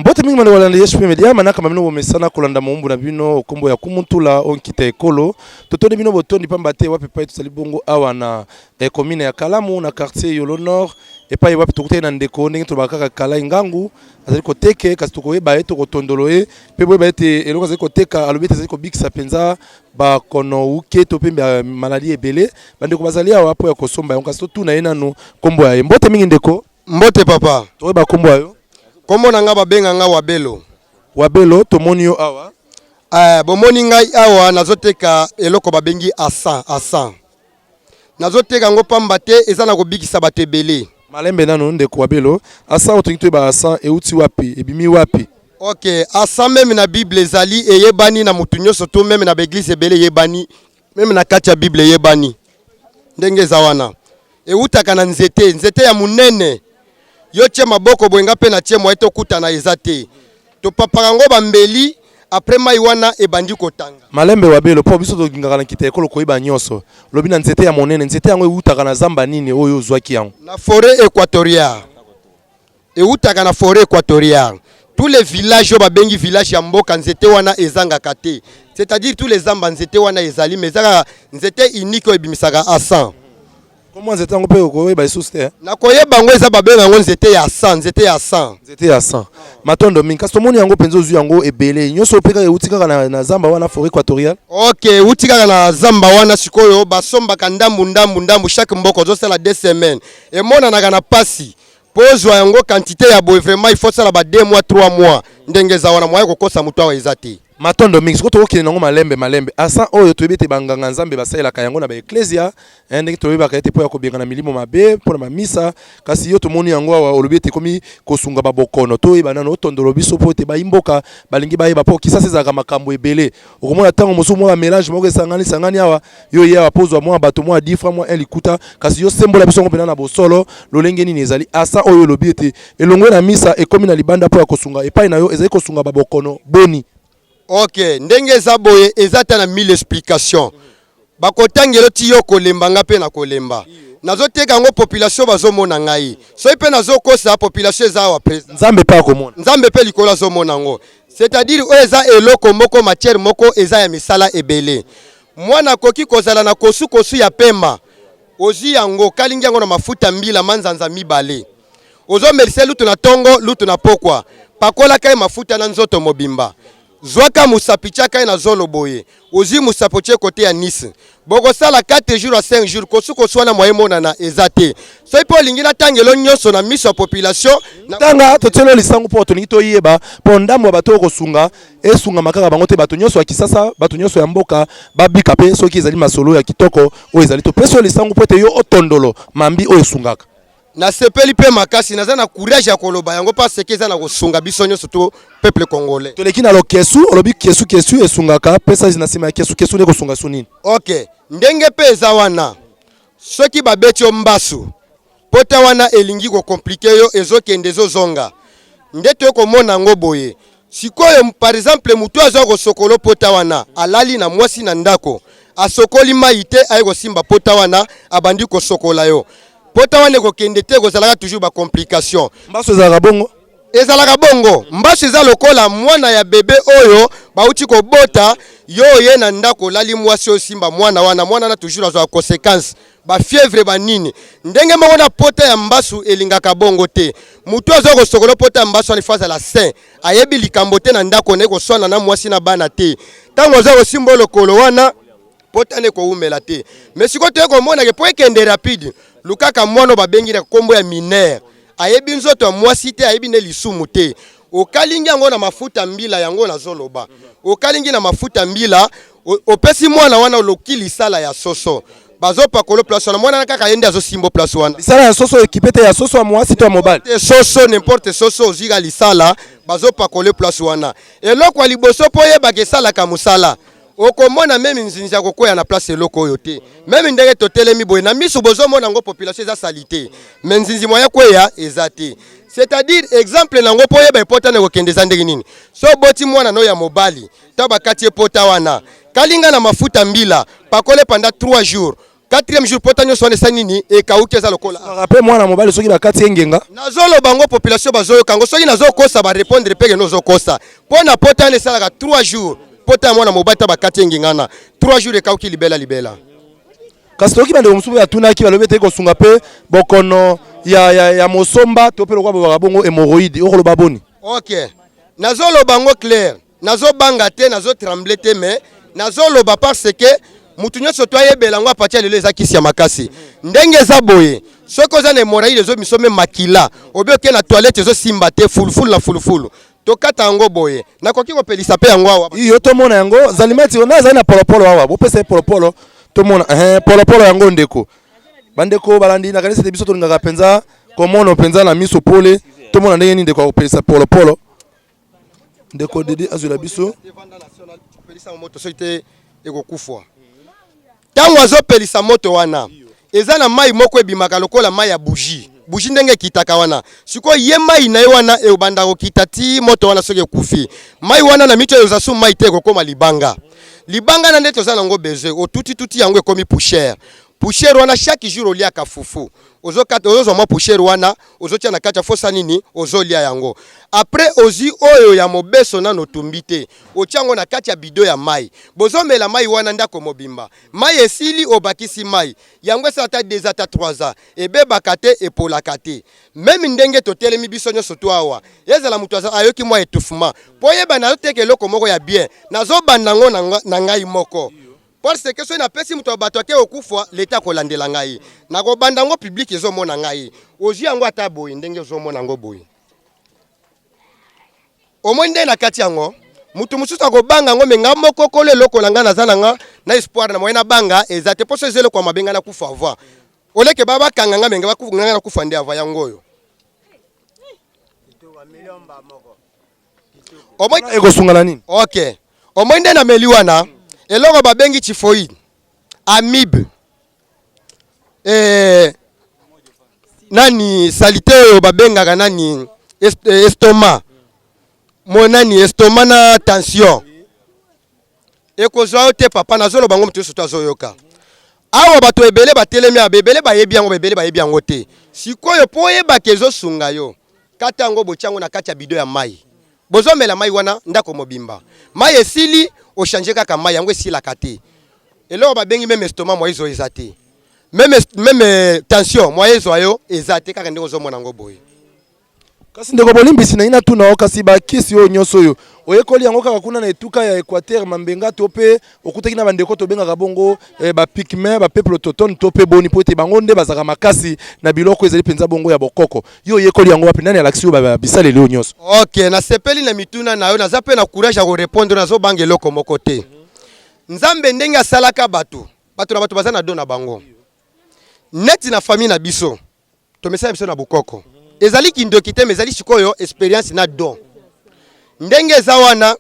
Mbote mingi bandeko balandi HP Media, manaka ma bino bomesana kolanda mowumbu na bino kombo ya Kumuntula o nkita ekolo. Totondi bino botondi pamba te wapi epai tozali bongo awa na eh, commune ya Kalamu na quartier Yolo Nord epai wapi tokutani na ndeko ndenge tolobaka kaka Kalai Ngangu azali koteke, kasi tokoyeba ye tokotondolo ye mpe boyeba ete eloko azali koteka alobi ete ezali kobikisa mpenza bakono uke to mpe maladi ebele. Bandeko bazali awa mpo ya kosomba yango, kasi totuna ye nanu kombo ya ye. Mbote mingi ndeko. Mbote papa. Toyeba kombo ya yo? Kombo na nga babenga nga Wabelo. Wabelo, tomoni yo awa. Eh, bomoni ngai awa nazoteka eloko babengi asan asan. Nazoteka yango pamba te eza na kobikisa bato ebele. Malembe nanu ndeko Wabelo, asan oyo tolingi toyeba asan euti wapi, ebimi wapi? Ok, asan meme na Bible ezali eyebani na motu nyonso to meme na ba eglise ebele eyebani, meme na kati ya Bible eyebani. Ndenge eza wana. Ewutaka na nzete, nzete ya munene. Yo tie maboko boye nga pe na tie moyen tokutana eza te. Topapaka yango ba mbeli après mayi wana ebandi kotanga. Malembe Wabelo po biso tolingaka na nkita ekolo koyeba nionso. Olobi na nzete ya monene, nzete yango ewutaka na zamba nini oyo ozwaki yango? Na foret equatoriale. Ewutaka na foret equatoriale. Tous les villages oyo babengi village ya mboka nzete wana ezangaka te. C'est-à-dire tous les zamba nzete wana ezali mais eza kaka nzete unique oyo ebimisaka asan. Kombo ya nzete yango mpe okoyeba lisusu te? Nakoyeba yango eza babenga yango nzete ya asan, nzete ya asan. Nzete ya asan. Matondo mingi. Kasi tomoni yango mpenza ozwi yango ebele. Nyonso mpe kaka euti kaka na, na zamba wana foret equatoriale? Ok, euti kaka na zamba wana sikoyo basombaka ndambu ndambu ndambu chaque mboka ozosala 2 semaines. Emonanaka na pasi. Po ozwa yango quantite ya boye vraiment il faut osala ba 2 mois 3 mois ndenge eza wana moyen kokosa moto awa eza te. Matondo mingi. Sikoyo tokokende nango malembe malembe. Asa oyo toyebi ete ba nganga nzambe basalelaka yango na ba eklezia, eh, ndenge toyebaka ete mpo ya kobengana milimo mabe mpo na ba misa, kasi yo tomoni yango awa olobi ete ekomi kosunga ba bokono. Toyeba nano otondolo biso mpo ete bayi mboka balingi bayeba mpo Kisasa ezalaka makambo ebele. Okomona tango mosusu mwa ba melange moko esangani sangani awa, yo oye awa mpo ozwa mwa bato mwa 10 francs mwa 1 likuta, kasi yo sembola biso yango mpenza na bosolo lolenge nini ezali. Asa oyo olobi ete elongwe na misa ekomi na libanda mpo ya kosunga epai na yo ezali kosunga ba bokono boni? Ok, ndenge eza boye eza ata na 1000 explications. Bakotangelo ti yo okolemba nga pe nakolemba. Nazoteka yango population bazomona ngai. Soki pe nazokosa population eza awa present. Nzambe pe akomona. Nzambe pe likolo azomona yango. C'est-à-dire oyo eza eloko moko matière moko eza ya misala ebele. Mwana akoki kozala na kosu kosu ya pema. Ozwi yango okalingi yango na mafuta mbila manzanza mibale. Ozomelisa ye lutu na tongo lutu na pokwa. Pakolaka ye mafuta na nzoto mobimba. Zwaka musapi tiaka ye na zolo boye. Ozui musapi otie cote ya Nice. Bokosala 4 jours à 5 jours kosu kosu wana moyen emonana eza te. Soki pe olingi natangelo nyoso na miso ya population na. Tanga totieli yo lisangu po tolingi toyeba po ndambo ya bato oyo okosunga esungama kaka bango te bato nyoso ya Kisasa bato nyoso ya mboka babika pe soki ezali masolo ya kitoko oyo ezali topesi yo lisangu po ete yo otondolo mambi oyo esungaka. Nasepeli pe makasi naza na courage ya koloba yango parce que eza na kosunga biso nionso to peuple congolais. Toleki na lokesu olobi kesu kesu esungaka pesa na sima ya kesu kesu nde ekosunga su nini? Ok ndenge pe eza wana soki babeti yo mbasu pota wana elingi ko complique yo ezo kende ezo zonga nde toye komona yango boye sikoyo par exemple mutu azo kosokolo pota wana alali na mwasi na ndako asokoli mayi te aye kosimba pota wana abandi kosokola yo Pota wana ekokende te, ekozalaka toujours ba complications. Mbasu ezalaka bongo? Ezalaka bongo. Mbasu eza lokola mwana ya bebe oyo bauti kobota, yo oye na ndako olali mwasi osimba mwana wana, mwana wana toujours azwaka consequence, ba fièvre ba nini. Ndenge moko na pota ya mbasu elingaka bongo te. Mutu aza kosokola pota ya mbasu wana il faut azala saint, ayebi likambo te na ndako na ye koswana na mwasi na bana te. Tango aza kosimba lokolo wana pota nde kowumela te mais sikoyo toye komona ke po ekende rapide lukaka mwana oyo babengi na kombo ya mineur ayebi nzoto ya mwasi te ayebi nde lisumu te okalingi yango na mafuta mbila yango nazoloba okalingi na mafuta mbila opesi mwana wana oloki lisala ya soso bazopakolo place wana mwana kaka ye nde azosimbo place wana lisala ya soso ekipe te ya soso ya mwasi to ya mobali te soso n'importe soso ozwika lisala bazopakolo place wana eloko ya liboso mpo oyebaka esalaka mosala Okomona meme nzinzi akokweya na place eloko oyo te. Meme ndenge totelemi boye na miso bozomona yango population eza salite. Mais nzinzi moyen kweya eza te. C'est-à-dire exemple nango po oyeba epota na ekokende eza ndenge nini. So oboti mwana no ya mobali, tango bakati ye pota wana, kalinga na mafuta mbila, pakole pendant 3 jours. Quatrième jour, pota nyonso wana esali nini? Ekauki, eza lokola. Mpe mwana mobali soki bakati ye ngenga. Nazoloba yango, population bazoyoka yango. Soki nazokosa, barépondre mpe kende ozokosa. Mpo na pota wana esalaka 3 jours, pota ya mwana mobali ta bakati ye ngenga na 3 jours, ekauki libela libela. Kasi toyoki bandeko mosusu oyo atunaki, balobi ete kosunga mpe bokono ya mosomba to mpe lokola bolobaka bongo hémorroïde. Okoloba boni? Ok, nazoloba yango clair, nazobanga te, nazotremble te, mais nazoloba parce que mutu nyonso to ayebela yango. À partir ya lelo, eza kisi ya makasi. Ndenge eza boye, soki oza na hémorroïde, ezomiso me makila, obi oke na toilette, ezosimba te, fulufulu na fulufulu, tokata yango boye. Nakoki kopelisa mpe yango awa. Iyo, tomona yango. Zalimeti na azali na polopolo awa, bopesa ye polopolo tomona. Polopolo yango, ndeko, bandeko balandi, nakanisi ete biso tolingaka mpenza komona mpenza na miso pole. Tomona ndenge nini ndeko akopelisa polopolo. Ndeko Dede azwela biso. Pelisa moto, soki te ekokufwa. Ntango azopelisa moto wana, eza na mai moko ebimaka lokola mai ya bougie. Bougie ndenge ekitaka wana, sikoyo ye mai na ye wana ebanda kokita ti moto wana soki ekufi. Mai wana na mito oyo eza su mai te, ekokóma libanga. Libanga na nde toza nango besoin. Otutituti yango, ekomi poussière. Poussière wana, chaque jour oliaka fufu, ozokata, ozozwa mwa poussière wana, ozotia na kati ya fosa nini, ozolia yango. Après ozwi oyo ya mobeso, nano otumbi te, otia yango na kati ya bidon ya mai, bozomela mai wana ndako mobimba. Mai esili, obakisi mai yango. Esala ata 2 ata 3 ans, ebebaka te, epolaka te. Même ndenge totelemi biso nyonso to awa, ezala moto ayoki mwa étouffement, mpo oyeba nazoteka eloko moko ya bien, nazobanda yango na ngai moko, parce que soki napesi moto ya bato ake okufa, leta akolandela ngai. Nakobanda yango public, ezomona ngai. Ozwi yango ata boye, ndenge ozomona yango boye, omoni nde na kati yango, moto mosusu akobanga yango, me nga moko kolo eloko na ngai, naza na nga na espoir na moye nabanga eza te. Mposo eza eloko ya mabe, ngai nakufa avant oleke ba bakanga nga, menge ngai nakufa nde avant. Yango oyo omoni. Ekosunga na nini? Ok, omoni nde na meli wana eloko babengi typhoïde, amibe, nani saleté oyo babengaka nani, estomac mo nani, estomac na tension, ekozwa yo te. Papa, nazoloba yango, moto nyonso to azoyoka awa. Bato ebele batelemi awa, ebele bayebi yango, ebele bayebi yango te. Sikoyo mpo oyebaka ezosunga yo, kata yango, botia yango na kati ya bidon ya mai, bozomela mai wana ndako mobimba. Mai esili, ochange kaka mai yango, esilaka te. Eloko babengi même estomac, mwa ezwa eza te, même tension, mwa ezwa yo eza te, kaka ndenge ozomona yango boye. Kasi ndeko, bolimbisi na ngai natuna yo, kasi bakisi oyo nyonso oyo oyekoli yango kaka kuna na etuka ya Équateur Mambenga, to mpe okutaki na bandeko tobengaka bongo bapygmées, bapeuple autochtone, to mpe boni? Mpo ete bango nde bazalaka makasi na biloko ezali mpenza bongo ya bokoko. Yo oyekoli yango wapi? Nani alakisi yo bisaleli oyo nyonso? Ok, nasepeli na mituna na yo. Naza mpe na courage ya korépondre, nazobanga eloko moko te. Nzambe ndenge asalaka bato, bato na bato baza na don na bango. Neti na famille na biso, tomesala biso na bokoko, ezali kindoki te, mais ezali sikoyo expérience na don. Ndenge eza wana,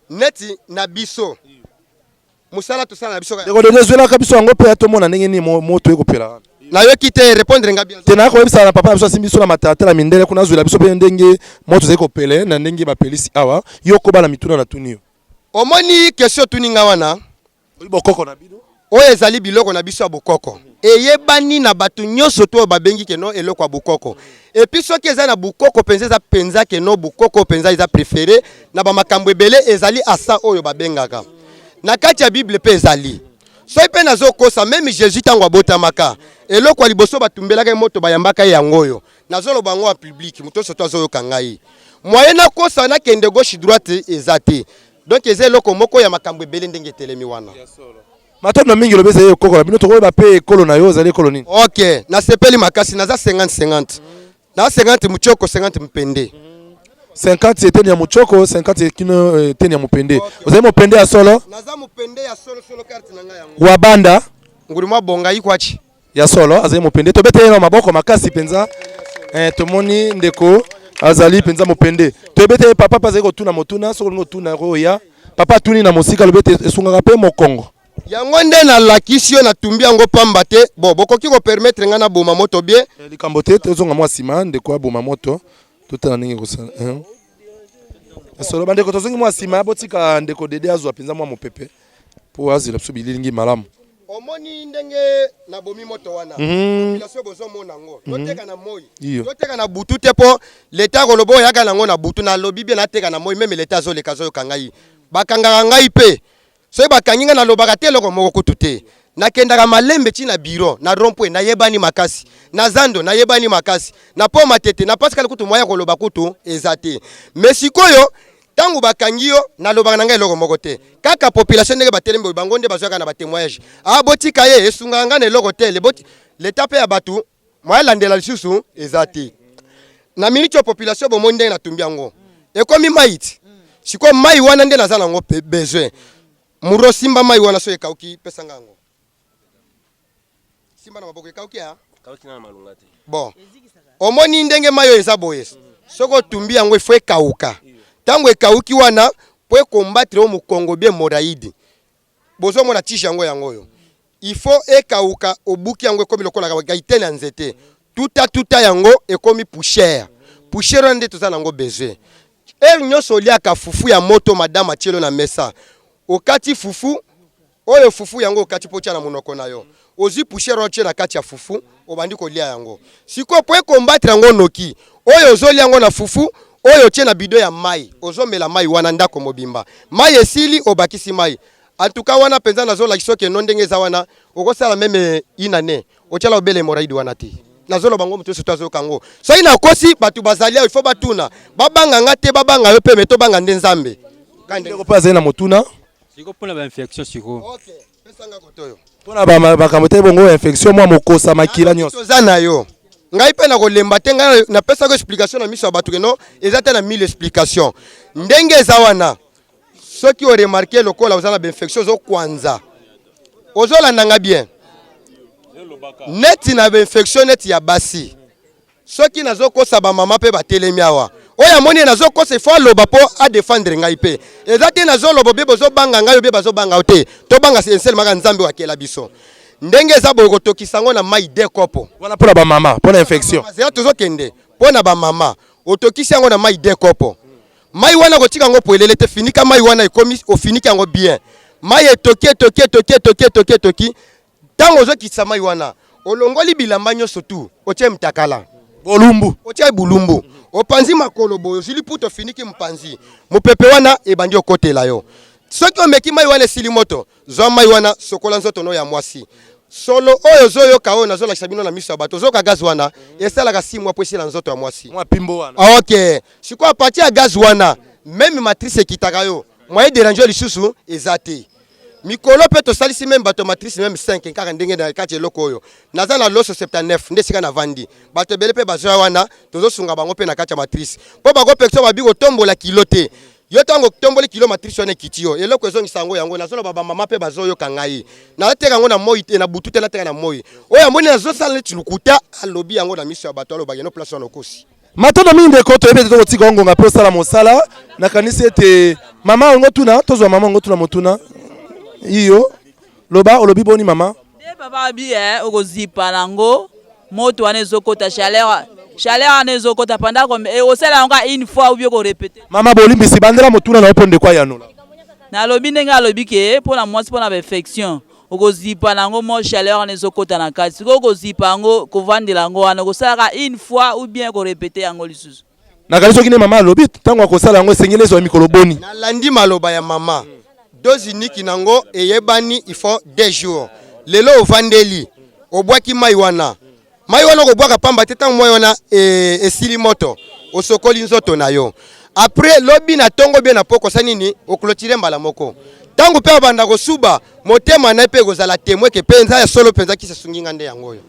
neti na biso mosala tosala na biso. Ndeko Dede, ezwelaka biso yango mpe tomona ndenge nini moto ekopela wana. Nayoki te, répondre nga bien. Te, naya koyebisa na papa na biso, asimbi biso na matalatala mindele kuna, azwela biso mpe ndenge moto ezali kopele na ndenge bapelisi awa. Yo koba na mituna na tuni yo. Omoni question otuni nga wana. Oyi bokoko na bino. Oyo ezali biloko na biso ya bokoko, eyebani na bato nyonso to oyo babengi keno eloko ya bokoko. Et puis soki eza na bokoko mpenza, eza mpenza keno bokoko mpenza, eza préféré na bamakambo ebele. Ezali asa oyo babengaka na kati ya Bible mpe ezali. Soki mpe nazokosa, même Jésus ntango abotamaka, eloko ya liboso batumbelaka ye moto, bayambaka ye, yango oyo. Nazoloba yango en public, moto nyonso to azoyoka ngai. Moyen nakosa, nakende gauche droite eza te. Donc eza eloko moko ya makambo ebele ndenge etelemi wana. Matondo mingi. Lobi ezali ekoko na bino, tokoyeba mpe ekolo na yo ezali ekolo nini? Ok, nasepeli makasi. Naza 50 50, na 50 muchoko, 50 mpende. 50 eteni ya muchoko, 50 ekino eteni ya mopende. Ozali mopende ya solo? Naza mopende ya solo solo, carte na ngai yango. Wa banda? Nguli mwa bonga ikwachi. Ya solo, azali mopende. Tobete ye na maboko makasi mpenza. Tomoni ndeko azali mpenza mopende, toyebete ye. Papa mpe azali kotuna motuna. Soki olingi otuna, oya. Papa atuni na mosika, alobi ete esungaka mpe mokongo. Yango nde nalakisi yo, natumbi yango pamba te. Bon, bokoki kopermettre ngai naboma moto bien? Likambo te, tozonga mwa nsima. Ndeko aboma moto, totala ndenge kosala. Solo bandeko, tozongi mwa nsima. Botika ndeko Dede azwa mpenza mwa mopepe mpo azela biso bililingi malamu. Omoni ndenge nabomi moto wana. Population bozomona yango. Toteka na moi. Iyo. Toteka na butu te mpo leta akoloba oyaka nango na butu. Nalobi bien, nateka na moi, même leta azoleka azoyoka ngai. Bakangaka ngai mpe. Soki bakangi ngai, nalobaka te eloko moko kutu te. Nakendaka malembe ti na bureau, na rond-point nayebani makasi, na zando nayebani makasi, na po matete na Pascal kutu moya koloba kutu eza te. Mais sikoyo ntango bakangi yo, nalobaka na ngai eloko moko te. Kaka population ndenge batelemi boye, bango nde bazwaka na batémoignage. Ah, botika ye, esungaka ngai na eloko te. Leta mpe ya bato moya landela lisusu eza te. Na miniti oyo, population bomoni ndenge natumbi yango, ekomi mai ti. Sikoyo mai wana nde naza nango besoin. Muro, simba mai wana, so ekauki, pesa nga yango. Simba na maboko, ekauki ya bon. Omoni ndenge mai oyo eza boye, soki otumbi yango, ifo ekauka. Ntango ekauki wana, po ecombattre oyo mokongo bien hémorroïde, bozomona tige yango, yango oyo il faut ekauka. Obuki yango, ekomi lokola gaitene ya nzete. Tuta tuta yango, ekomi poussière. Poussière wana nde toza nango besoin. Heure nyonso oliaka fufu ya moto, madame atielo na mesa, okati fufu oyo, fufu yango okati mpo otia na monoko na yo, ozwi poussière oyo, otie na kati ya fufu, obandi kolia yango. Sikoyo po ecombattre yango noki, oyo ozolia yango na fufu oyo, otie na bidon ya mai, ozomela mai wana ndako mobimba. Mai esili, obakisi mai. En tout cas wana mpenza nazolakisa okeno ndenge eza wana, okosala même une année otiala obele hémorroïde wana te. Nazoloba ngo, moto nyonso to azoyoka yango. Soki nakosi, bato bazali awa, il faut batuna. Babanga nga te, babanga yo mpe, me tobanga nde Nzambe. Ndeko mpe azali na motuna. Sikoyo mpona bainfection sikoyo. Ok, pesanga kote oyo. Mpona makambo te bongo infection, mwa mokosa, makila nyonso. Toza na yo, ngai mpe nakolemba te. Ngai napesaka explication na miso ya bato keno eza te na mille explication ndenge eza wana. Soki oremarquer lokola oza na bainfection, ozokwanza, ozolanda nga bien, neti na bainfection neti ya basi, soki nazokosa, bamama mpe batelemi awa, oyo amoni ye nazokosa, ifo aloba mpo adéfendre ngai. Mpe eza te nazoloba obie bozobanga ngai, obie bazobanga yo te. Tobanga enselemaka Nzambe oyo akela biso. Ndenge eza boye, kotokisa yango na mai de kopo. Wana mpona bamama, mpona infection. Zela, tozokende mpo na bamama. Otokisi yango na mai de kopo, mai wana kotika yango po elele te. Finika mai wana, ekomi ofiniki yango bien, mai etoki, etoki, etoki, etoki, etoki, etoki. Ntango ozokitisa mai wana, olongoli bilamba nyonso tu, otie mtakala. Bolumbu. Otie bulumbu, opanzi makolo boye, ozwi liputa, ofiniki mopanzi, mopepe wana ebandi okotela yo. Soki omeki mai wana esili moto, zwa mai wana, sokola nzoto no ya mwasi. Solo oyo ozoyoka, oyo nazolakisa bino na miso ya bato, ozoyoka gaz wana, esalaka 6 mois po esila nzoto ya mwasi. Mwa pimbo wana. Ah, ok, sikoyo à partir ya gaz wana, même matrice ekitaka yo, moyen déranger lisusu eza te. Mikolo mpe tosalisi même bato matrice même 5 kaka ndenge na kati. Eloko oyo naza na Loso 79 nde esika navandi. Bato ebele mpe bazwa wana, tozosunga bango mpe na kati ya matrice, mpo bakopekisa babi kotombola kilo te. Yo ntango otomboli kilo, matrice wana ekiti yo. Eloko ezongisa yango, yango nazoloba, bamama mpe bazoyoka ngai. Nateka yango na moi te, na butu te, nateka na moi. Oyo amoni nazosala neti lokuta, alobi yango na miso ya bato, alobaki no place wana okosi. Matondo mingi, ndeko. Toyebi ete tokotika yo ngonga mpe osala mosala. Nakanisi ete mama yango tuna, tozwa mama yango tuna motuna. Iyo, loba, olobi boni, mama? Nde papa abi okozipa nango moto wana ezokota, chaleur, chaleur wana ezokota pendant osala yango kaka une fois ou bien korépéter? Mama, bolimbisi, bandela motuna na yo mpo ndeko ayanola. Nalobi ndenge alobi ke mpona mwasi, mpona bainfection, okozipa nango mo chaleur wana ezokota na kati. Sikoyo okozipa yango, kovandela yango wana, okosalaka une fois ou bien korépéter yango lisusu? Nakanisi soki nde mama alobi, ntango akosala yango esengeli ezwa mikolo boni? Nalandi maloba ya mama. Dose unique nango eyebani, il faut 2 jours. Lelo ovandeli, obwaki mai wana. Mai wana okobwaka pamba te. Ntango mai wana esili moto, osokoli nzoto na yo. Après lobi na ntongo bien na poko, osali nini? Oclôturer mbala moko. Ntango mpe abanda kosuba, motema na ye mpe ekozala témoin ke mpenza ya solo mpenza kisi esungi nga nde yango oyo.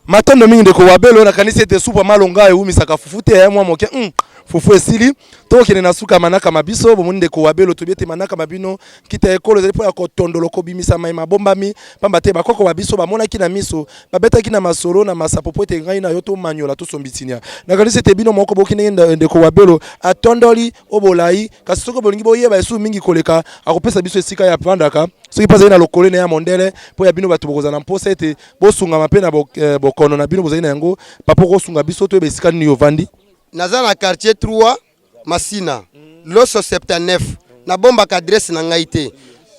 Matondo mingi, ndeko Wabelo. Nakanisi ete supu ya malonga ewumisaka fufu te ya mwa moke. Fufu esili, tokokende na suka manaka ma biso. Bomoni ndeko Wabelo, toyebi ete manaka ma bino nkita ya ekolo ezali mpo ya kotondolo, kobimisa mai mabombami, pamba te bakoko ba biso bamonaki na miso, babetaki na masolo na masapo po ete ngai na yo tomanyola, tosombitinia. Nakanisi ete bino moko boki ndenge ndeko Wabelo atondoli o bolai. Kasi soki bolingi boyeba esusu mingi koleka, akopesa biso esika ya vandaka, soki mpe azali na lokole na ya mondele, mpo ya bino bato bokozala na mposa ete bosungama mpe na bokono na bino bozali na yango. Papa, okosunga biso toyeba esika nini ovandi? Naza na quartier 3 Masina, Loso 79. Nabombaka adresse na ngai te.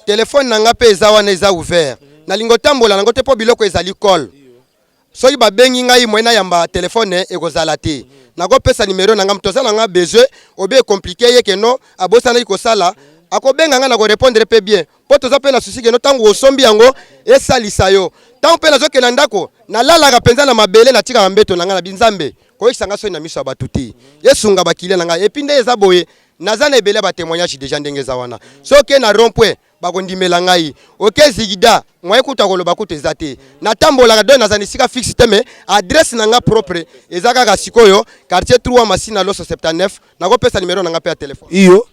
Telefone na ngai mpe eza wana, eza ouvert. Nalingi otambola nango te mpo biloko ezali kole. Soki babengi ngai moyen nayamba telefone ekozala te. Nakopesa numero na ngai, moto aza na ngai besoin obe ecomplike ye ke non abosanaki kosala, akobenga ngai nako repondre mpe bien mpo toza mpe na souci ke non ntango osombi yango esalisa yo. Ntango mpe nazokende na ndako nalalaka mpenza na mabele, natikaka mbeto na ngai na binzambe koyokisa ngai soni na miso ya bato te, esunga bakilia na ngai. Epuis nde eza boye, naza na ebele ya batémoignage deja ndenge eza wana. Soki na rond point bakondimela ngai oke zigida moyen kutu akoloba kutu eza te. Natambolaka donc naza na esika fixe te, mais adresse na nga propre eza kaka sikoyo quartier 3 Masina Loso 79. Nakopesa numero na nga mpe ya telefone. Iyo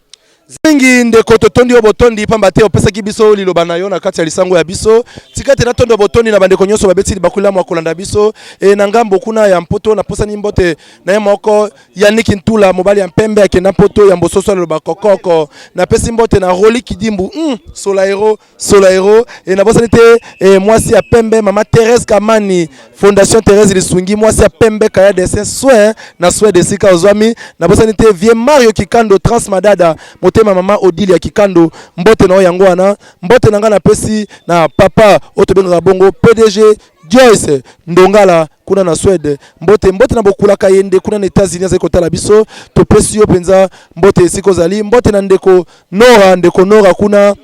mingi ndeko, totondi yo botondi pamba te opesaki biso liloba na yo na kati ya lisango ya biso. Tika ete natondo botondi na bandeko nyonso babeti libaku lamu ya kolanda biso e na ngambo kuna ya Mpoto. Naposani mbote na ye moko Yannick Ntula, mobali ya mpembe akenda Mpoto ya mbososo aloba kokoko. Napesi mbote na Roli Kidimbu, Solaero Solaero e nabosani te e, mwasi ya pembe mama Thérèse Kamani, Fondation Thérèse Lisungi, mwasi ya pembe kaya dessin soin na Suède esika ozwami. Nabosani te vieux Mario Kikando Transmadada, motema mama Odile ya Kikando, mbote na yo yango wana. Mbote na ngai napesi na papa oyo tobengaka bongo PDG Joyce Ndongala kuna na Suède. Mbote mbote na bokulaka yende kuna na États-Unis azali kotala biso, topesi yo mpenza mbote esika ozali. Mbote na ndeko Nora, ndeko Nora kuna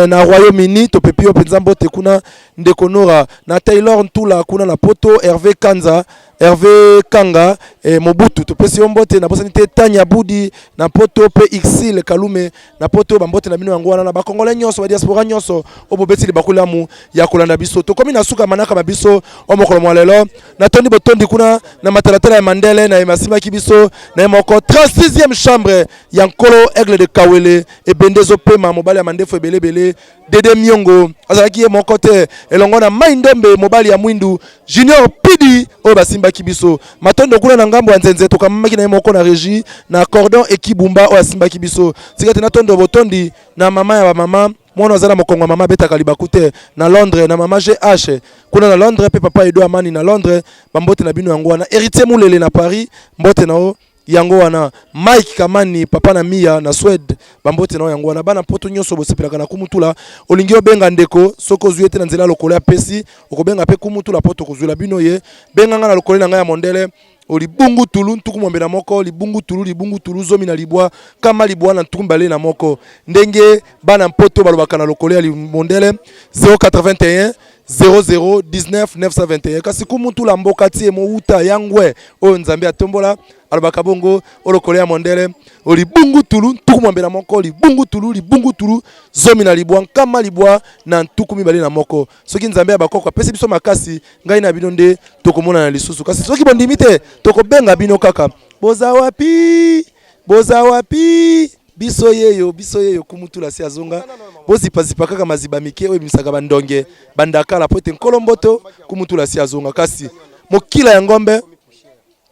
na Royaume-Uni, topepi yo mpenza mbote kuna ndeko Nora. Na Taylor Ntula kuna na Poto, Hervé Kanza, Hervé Kanga Mobutu, topesi yo mbote. Nabosani te Tanya Budi na Poto pe Ixil Kalume na Poto, bambote na bino yango wana na bakongolais nyonso ba diaspora nyonso oyo bobeti libaku lamu ya kolanda biso. Tokomi na suka manaka ba biso o mokolo mwa lelo. Natondi botondi kuna na matalatala ya Mandele na ye masimbaki biso na ye moko 36e chambre ya nkolo Aigle de Kawele ebende ezopema mobali ya mandefu ebelebele Dede Miongo azalaki ye moko te elongo na Mai Ndombe mobali ya mwindu Junior Pidi oyo basimbaki biso. Matondo kuna na ngambo ya nzenze tokamamaki na ye moko na régie na cordon ekibumba oyo asimbaki biso. Tika te natondo botondi na mama ya bamama mwana aza na mokongo ya mama abetaka libaku te na Londres na mama GH kuna na Londres pe papa Edo Amani na Londres, bambote na bino yango wana. Héritier Mulele na Paris, mbote na yo yango wana. Mike Kamani papa na Mia na Suède, bambote na yo yango wana. Bana Mpoto nyonso bosepelaka na Kumutula, olingi obenga ndeko soki ozwi ye te na nzela lokolo ya pesi, okobenga pe Kumutula po tokozwela bino ye. Benga nga na lokolo na ngai ya mondele o libungu tulu 81 libungu tulu libungu tulu 19 921, ndenge bana Mpoto balobaka na lokolo ya mondele 081 00 19 921. Kasi Kumutula mboka tie mouta yangwe oyo Nzambe atombola alobaka bongo o lokolo ya mondele o libungu tulu 81 libungu tulu libungu tulu 19 921. Soki Nzambe ya bakoko apesi biso makasi, ngai na bino nde tokomonana lisusu. Kasi soki bondimi te, tokobenga bino kaka. Boza wapi? Boza wapi? Biso yeyo, biso yeyo Kumutula si azonga. Bozipazipa kaka maziba mike oyo ebimisaka bandonge bandakala po ete nkolo mboto Kumutula si azonga. Kasi mokila ya ngombe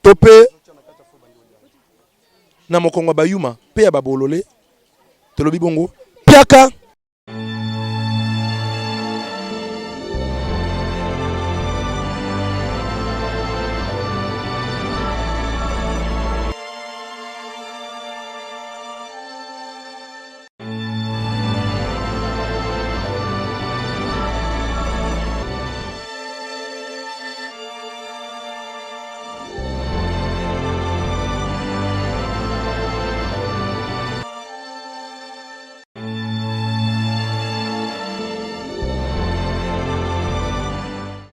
to pe na mokongo ya bayuma pe ya babolole, tolobi bongo piaka.